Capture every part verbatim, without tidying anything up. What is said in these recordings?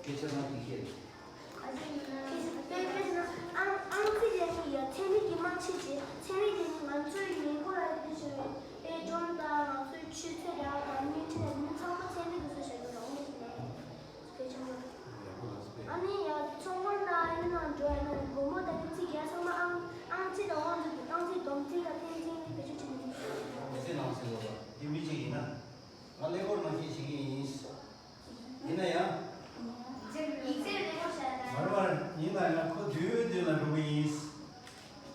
སྐད་ཆ་ནང་དེ་སྐད། དཔེ་དཔེར་ན་ཨང་ཨང་རྩིས་ལས་ཀྱི་ཡ་ཚན་རིག་གི་རྨང་གཞི་བྱས། ཚན་རིག་དེ་ནི་ང་ཚོའི་ཉེ་འཁོར་ལ་དེ་བྱུང་བའི་དཔེ་སྒྲོམ་དང་ང་ཚོའི་ཆུ་ཚོད་ར་དང་བརྙན་འཕྲིན་ལ་དེ་ཚང་མ་ཚན་རིག་གི་བཟོ་བྱ་རྒྱུ་རང་མོས་ཤིག་ནས་དཔེ་ཆུང་ངུ། ཡག་པོ་ལ་སྤེལ། ཨ་ནི་ཡ་ཚོང་དཔོན་ན་ཨ་ནི་ནང་འགྲོ་ཡ་ན་སྒོར་མོ་དང་ནི་ཚིག་ཡ་ཚང་མ་ཨང་ཨང་རྩིས་དང་དབང་འཛིན་གྱི་སྟངས་འཛིན་སྡོམ་རྩིས་དང་བསྟན་འཛིན་ནི་བེད་སྤྱོད་བྱེད་མི་ཉན། མི་ཚེ་ནང་ཟེར་བ་ལ་དེ་མི་གཅིག་ཡིན་ན། ང་ཀླད་ཀོར་ནང་བཞིན་བྱེད་ཀྱི་ཡིན། ཡིན་ན་ཡང་། ཡིག་ཚད་ལེགས་པོ་བྱ་དང་། མར་མར་ཡིན་ན་ཡང་ཁོ་མདུན་མདུན་ལ་འགྲོ་གི་ཡིན།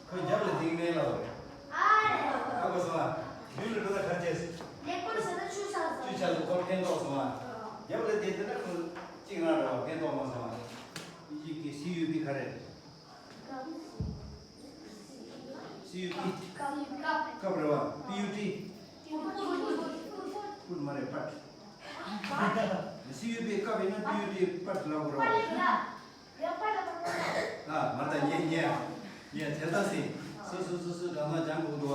ཁོ་རྒྱབ་ལ་འདེགས་མེད་ལ་བ་རེད། ཨ་རེད། ཨ་གོ་སོང་ཨ། མདུན་ལ་འགྲོ་ད་ག་བྱས། ལེགས་པོ་བྱ་ད་ཆུ་ཆགས་སོང་། ཆུ་ཆགས་སོང་ཁོ་ཕན་ཐོགས་སོང་ཨ། རྒྱབ་ལ་འདེགས་དེ་ན་ཁོ་གཅིག་ང་རེད་བ་ཕན་ཐོགས་མ་སོང་ཨ། ཡིན་གྱི་སི་ཡུ་པི་ག་རེད། སི་ཡུ་པི། སྐབས་རེད་བ། པི་ཡུ་ཊི། པུཊ་མ་རེད་པཊ། སི་ཡུ་པི་སྐབས་ཡིན་ན་པི་ཡུ་ཊི་པཊ་ལབ་དགོས་རེད་བ། ཨ་མ་ད་ཉེ་ཉེ་ཉེ་དེ་ལྟ་སི་སོ་སོ་སོ་སོའི་སྒྲ་གདངས་སྦྱང་དགོས་འདུག་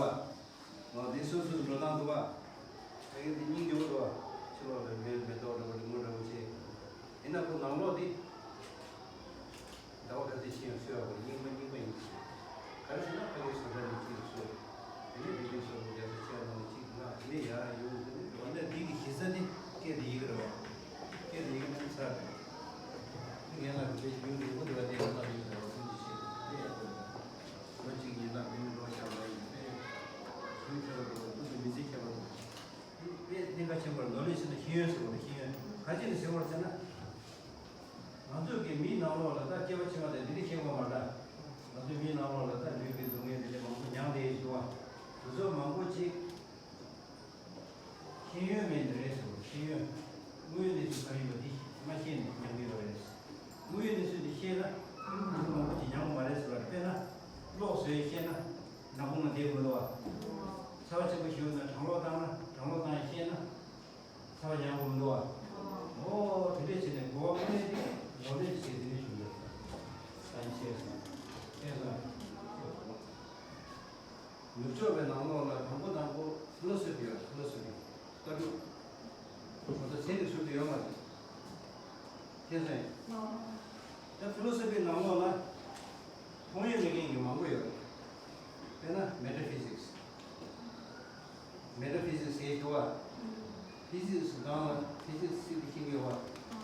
བ། འོ་དེ་སོ་སོའི་འགྲོ་སྟངས་འདུག་བ། ད་གིན་དེ་སྙིང་རྗེ་བོ་འདུག་བ། ཕྱི་ལོགས་ལ་མེ་མེ་ཏོག་འདྲ་བོ་རི་མོ་འདྲ་བོ་བྱས། ཡིན་ན་ཁོ་ནང་ལོགས་དེ། ཟླ་བ་ག་ཚོད་ཕྱིན་ཡང་སོས་ཡག་པོ་རྙིང་པ་རྙིང་པ་ཡིན་ཟེར། ག་རེ་ཟེར་ན་ཕ་གིའི་བཟོ་གྲྭ་ནས་གཅིག་ལ་སོ། དེ་ནས་བོད་པའི་བཟོ་གྲྭ་རྒྱ་མཚོ་ཆེ་བ་ནང་ནས་གཅིག་ལ་དེ་ནས་ཡར་ཡོང་དེ་ནས་འོ་ན་འདི་གི་གཞི་རྩ་འདི་སྐད་དེ་ཡི་གེ་རེད་བ། སྐད་དེ་ཡི་གེ་ནང་ཚར་རེད། དེ་ངས་ལ་བོད་པའི་རྒྱུན་རིང་པོ་འདི་བ་དེ་ཡང་ལ་ཡོད་རེད་བ་སེམས་ཀྱི་ཤེས་དེ་ཡག་པོ་རེད། ལོ་གཅིག་ཡིན་ན་མི་ནི་ལོ་བཞག་ལ་ཡིན་པས། གཞུང་ཁྱད་པར་འགྲོ་བ་ཀུན་ཏུ་མི་ཚེ་ཁྱད་པར་འགྲོ། དེ་དཔེ་གནད་འགག་ཆེན་པོར་ནོར་ལས་ཕྱིན་ན་ཤེས་ཡོན་ཟེར་བ་རེད་ཤེས་ཡོན་ག་ཅི་ནས་ཟེར་བར་ཟེར་ན། ང་ཚོས་ཀྱི་མིའི་ནང་ལོགས་ལ་ད་སྐྱེ་བ་ཕྱི་མ་དང་འདི་འདྲ་ཤེས་དགོས་མ་རེད། ང་ཚོའི་མིའི་ནང་ལོགས་ལ་ད་ལུས་ཀྱི་སྡུག་བསྔལ་འདི་འདྲ་མང་པོ་མྱངས་བསྡད་ཡོད་འདུག་བ། དེ་ཚོ་མང་པོ་ཅིག་ཤེས་ཡོན་མེད་ནི་རེད་ཟེར་བ་ཤེས་ཡོན། དངོས་ཡོད་གནས་ཚུལ་ག་རེ་ཡིན་པ་འདི་མ་ཤེས་ནས་མྱངས་ཀྱི་ཡོད་རེད། དངོས་ཡོད་གནས་ཚུལ་འདི་ཤེས་ན་མང་པོ་ཅིག་མྱངས་པ་མ་རེད་ཟེར་བ་རེད། དཔེར་ན་གློག་བཟོས་ཤེས་ན་ནག་ཁུང་ལ་བསྡད་དགོས་འདུག་བ། ཚ་བ་ཆེན་པོ་ཞིག་ཡོད་ན་གྲང་གློག་བཏང་ན་གྲང་གློག་བཏང་ཡ་ཤེས་ན། ཚ་བ་མྱངས་དགོས་མི་འདུག་བ། ཨོ་དེ་འདྲས་བྱས་ནས་གོ་བ་མ་ལེན་ཏེ་ལོ་ལེགས་བྱས་དེ་འདྲས་བྱུང་ཡོད། ད་ཡིན་ཤེས་སོང་། ཤེས་སོང་། ནུབ་ཕྱོགས་པའི་ནང་ལོགས་ལ་དང་པོ་དང་པོ་ཕི་ལོ་སོ་ཕི་ཡོད། ཕི་ལོ་སོ་ཕི་ལྟ་གྲུབ། ང་ཚོ་ཚན་རིག་ཟུར་དུ་ཡོད་མ་རེད། ཤེས་སོང་། ད་ཕི་ལོ་སོ་ཕིའི་ནང་ལོགས་ལ་མཐོང་ཡས་མེད་མཁན་གྱི་མང་པོ་ཡོད་རེད། དཔེར་ན་མེ་ཊ་ཕི་ཟིག་སི། མེ་ཊ་ཕི་ཟིག་སི་ཟེར་གྱི་འདུག་བ། ཕི་ཟིག་སི་སྒང་ལ་ཕི་ཟིག་སི་ཟེར་དེ་ཤེས་ཀྱི་ཡོད་བ།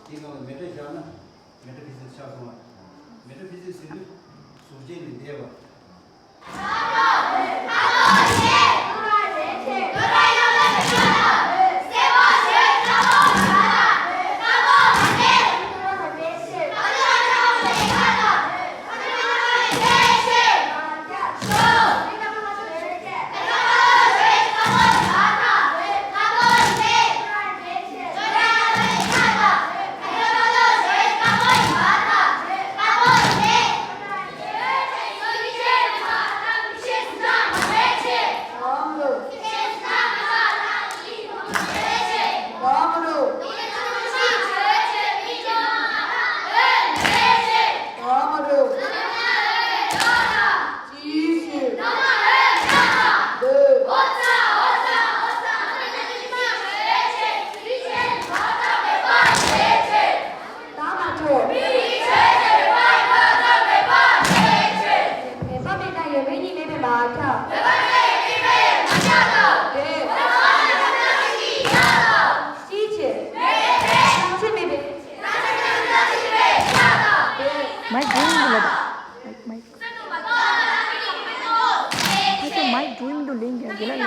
དེའི་སྒང་ལ་མེ་ཊ་བཞག་ན་མེ་ཊ་ཕི་ཟིག་སི་ཆགས་སོང་བ། མེ་ཊ་ཕི་ཟིག་སི་ཟེར་དུས་གཟུགས་ཅན་གྱི་འདས་པ། བོད་པ་མེད་ན་ཡོད་མེད་གཉིས་མེད་པའི་མ་ཁྱབ། བོད་པ་མེད་ན་ཡོད་མེད་གཉིས་མེད་པའི་མ་ཁྱབ་དང་། བོད་པ་མེད་ན་ཡོད་མེད་གཉིས་མེད་པའི་མ་ཁྱབ་དང་། ཅིའི་ཕྱིར། མེད་མེད་མེད། བྱང་ཆུབ་མེད་པའི། མའིག་འགྲོ་ཡི་འདུག་ལབ། མའིག་མའིག་ཕ་ཚོ་མའིག་འགྲོ་ཡི་འདུག་ལན་རྒྱག་དགོས་ལ་ལན།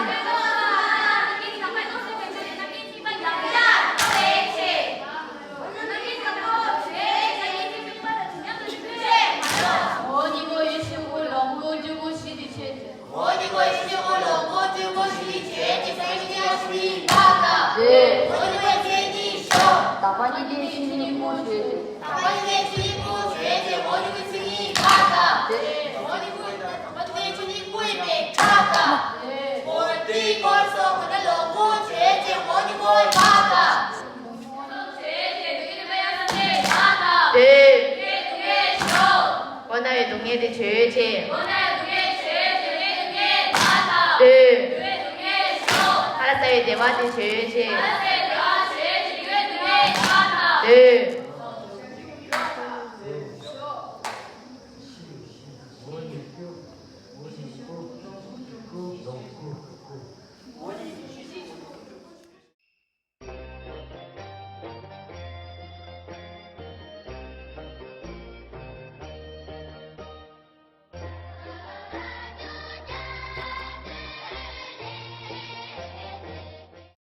དེ། ཁོ་ན་ཡི་སྡུག་བསྔལ་དེ་བྱོས་ཆེ། དེ། ཧ་ལ་ས་ཡི་བདེ་བ་དེ་བྱོས་ཆེ། དེ།